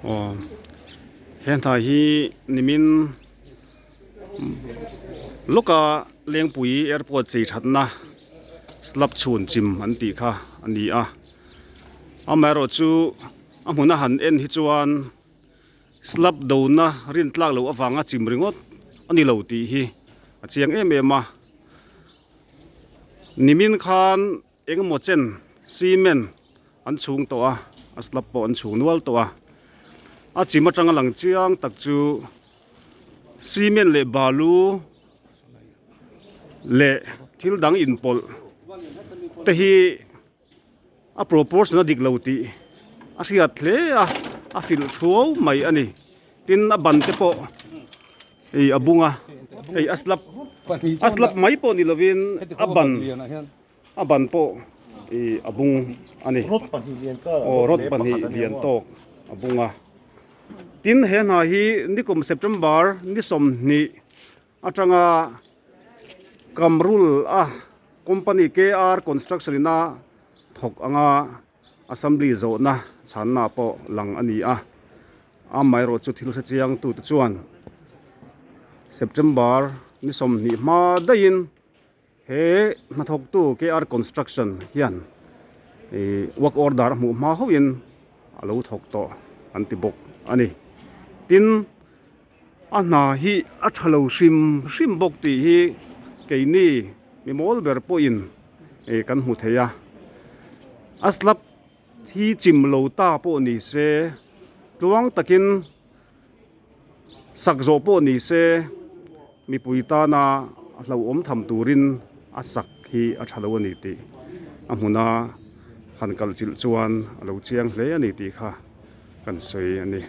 Aw he hna hi nimin lawka Lengpui airport chei thatna slab chhun chim an tih kha a ni a amaherawh chu a hmuna han en hi chuan slab dona rin tlak loh avanga chim ringawt a ni lo tih hi a chiang em em a nimin khan. Engemaw chen cement an chhung tawh a, a slab pawh an chhung nual tawh a, a chim atanga lang chiang tak chu cement leh balu leh thil dang inpawlh te hi a proportion a dik lo tih a hriat hle a, a filh thuau mai a ni. Tin a ban te pawh ih a bung a, hei a slab a slab mai pawh ni lovin a ban. A ban pawh ih a bung a ni. Aw rod pahnih lian tawk a bung a. Tin he hna hi nikum September ni sawmhnih atanga Kamrul a company KR Construction ina thawk anga assembly zawhna chhanna pawh lang a ni a. Amaherawh chu thil hrechiang tute chuan September ni sawmhnih hma daihin He hnathawktu KR Construction hian ih work order a hmuh hma hauhin a lo thawk tawh an ti bawk a ni. Tin, a hna hi a tha lo hrim hrim bawk tih hi keini mi mawl ber pawhin ih kan hmu thei a. A slab hi chim lo ta pawh ni se tluang takin Sak zawh pawh ni se mipui tana hlauhawm tham turin a sak hi a tha lo a ni tih a hmuna han kalchilh chuan a lo chiang hle a ni tih kha kan sawi a ni.